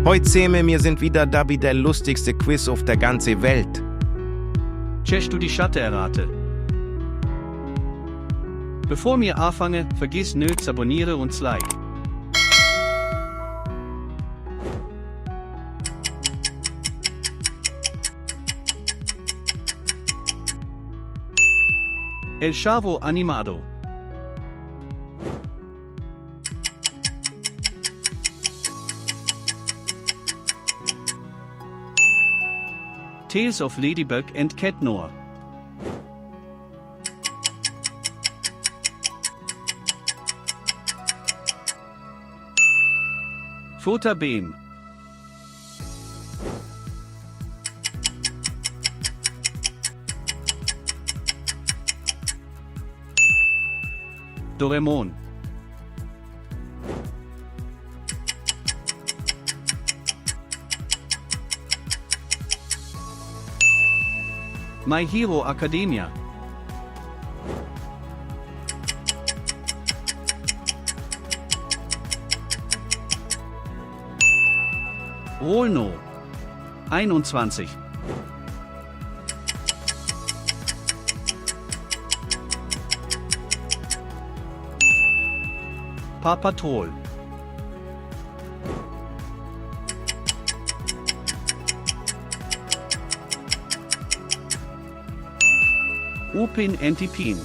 Heute sehen wir sind wieder da wie der lustigste Quiz auf der ganzen Welt. Cześć, du die Schatte errate. Bevor wir anfangen, vergiss nicht zu abonnieren und zu like. El Chavo Animado. Tales of Ladybug and Cat Noir. Fota Beam. Doraemon. My Hero Academia. Rolno. 21. Paw Patrol. Upin Antipin.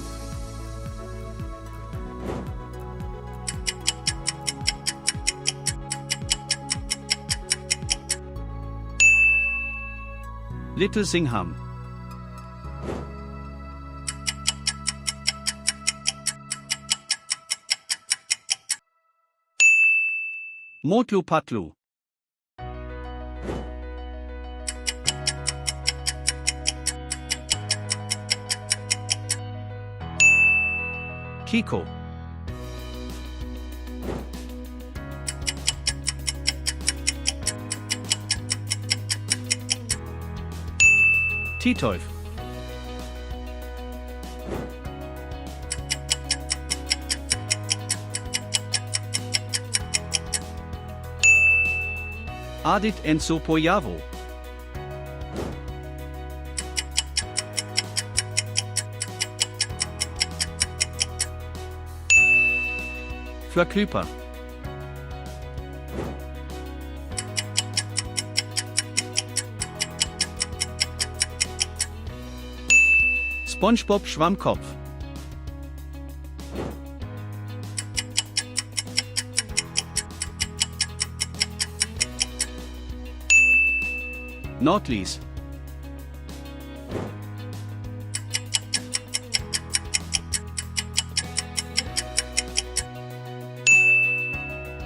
Little Singham. Motlu Patlu. Kiko. Titolf. Adit Enzo Poyavo. Flaklypa. SpongeBob Schwammkopf. Nordlies.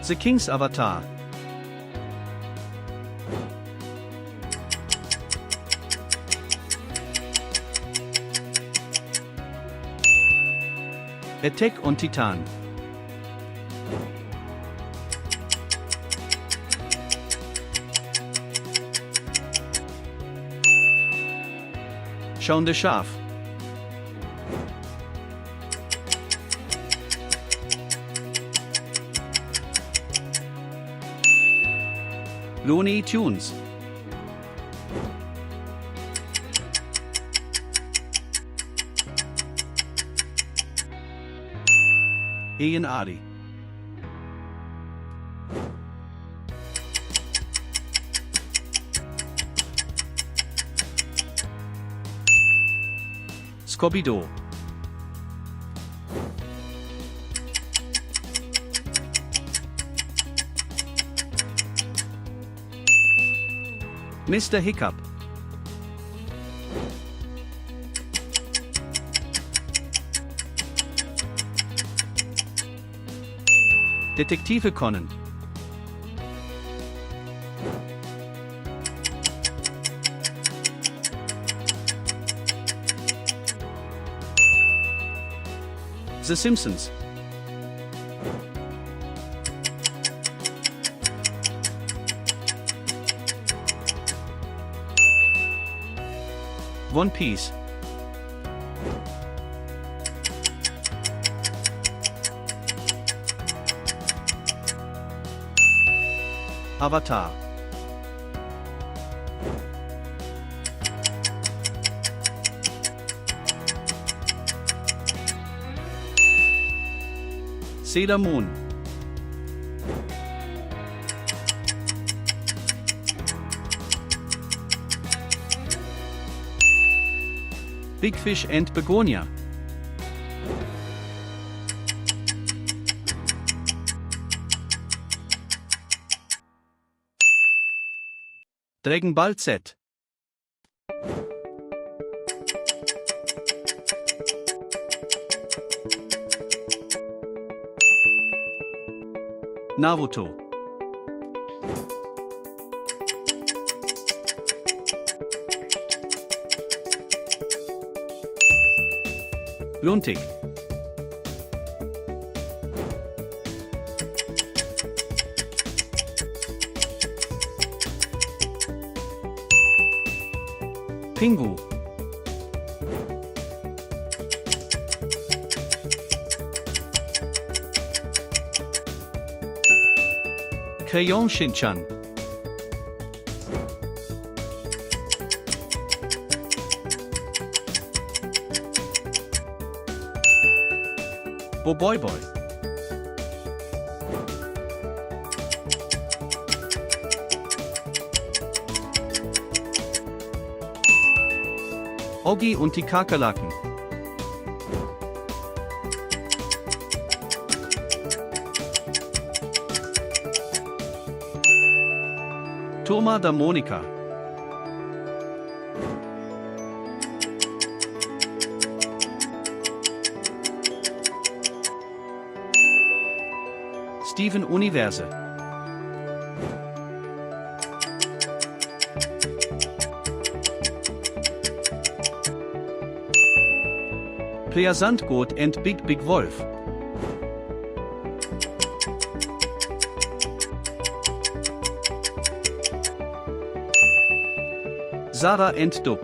The King's Avatar. Attack on Titan. Schauende Schaf. Looney Tunes. Ian Adi. Scooby-Doo. Mr. Hiccup. Detektive Conan. The Simpsons. One Piece. Avatar. Sailor Moon. Big Fish and Begonia. Dragon Ball Z. Naruto. Luntig. Pingu. Crayon Shinchan. Boy Boy. Oggi und die Kakerlaken. Turma da Monica. Steven Universe. Player Sandgoat and Big Wolf. Sarah and Duck.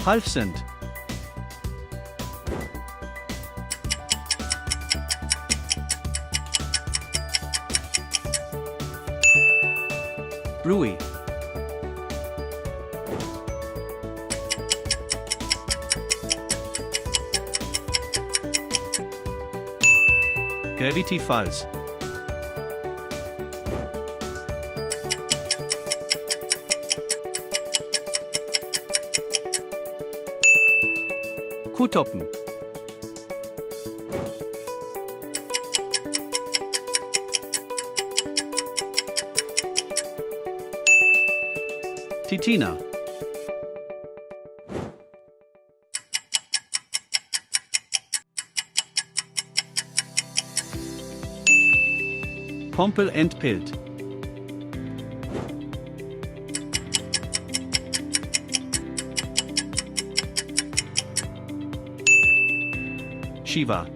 Halfcent. Bluey. Gravity Falls. Kuhtoppen. Titina. Pompel and Pilt. Shiva.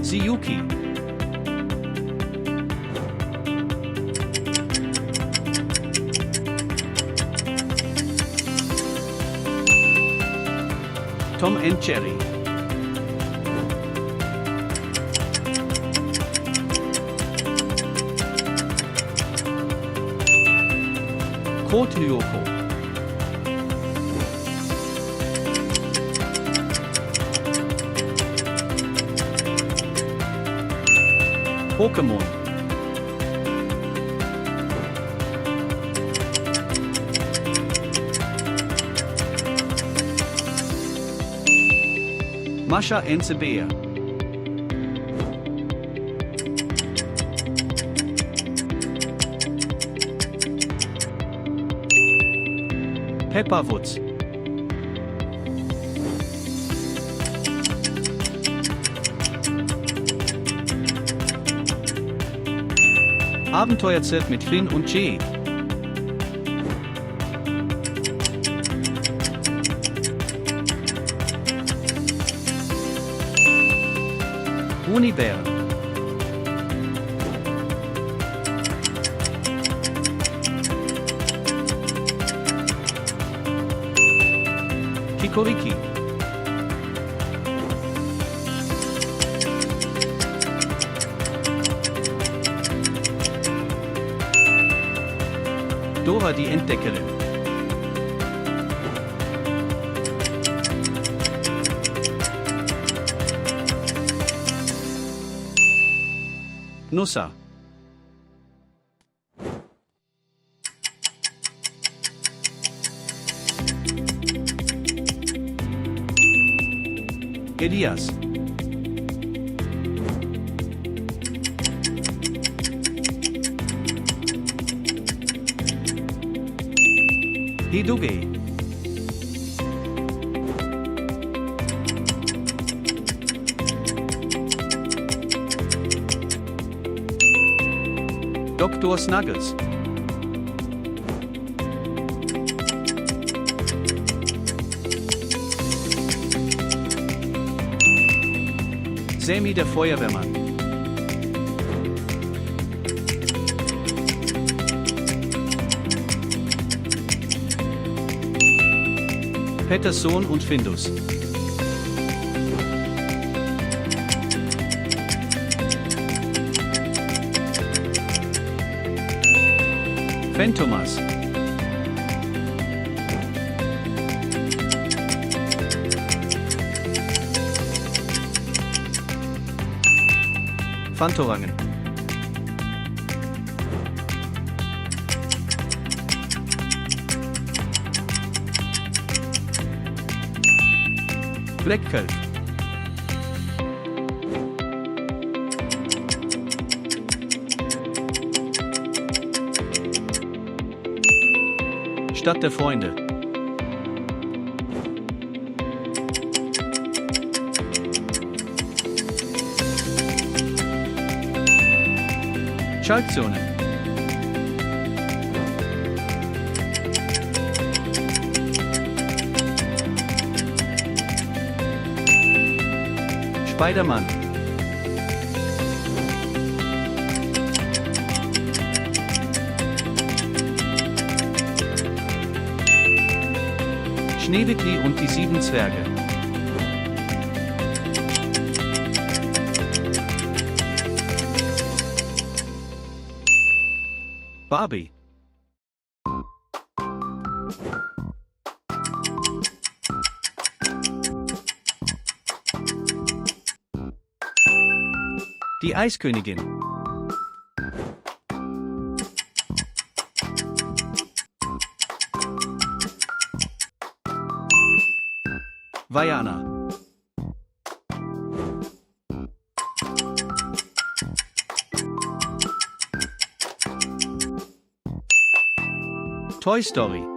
Siyuki. Tom and Jerry. Code Lyoko. Pokémon. Masha and Sabea. Pepper Woods. Abenteuerzelt mit Finn und Jay. Hunibär. Kikoriki. Dora die Entdeckerin. Nussa. Elias. Hiduge. Dr. Snuggles. Sammy der Feuerwehrmann. Pettersson und Findus. Fentomas. Fantorangen. Blackkelf. Stadt der Freunde. Schaltzone. Spider-Man. Schneewittli und die 7 Zwerge. Barbie. Die Eiskönigin. Vaiana. Toy Story.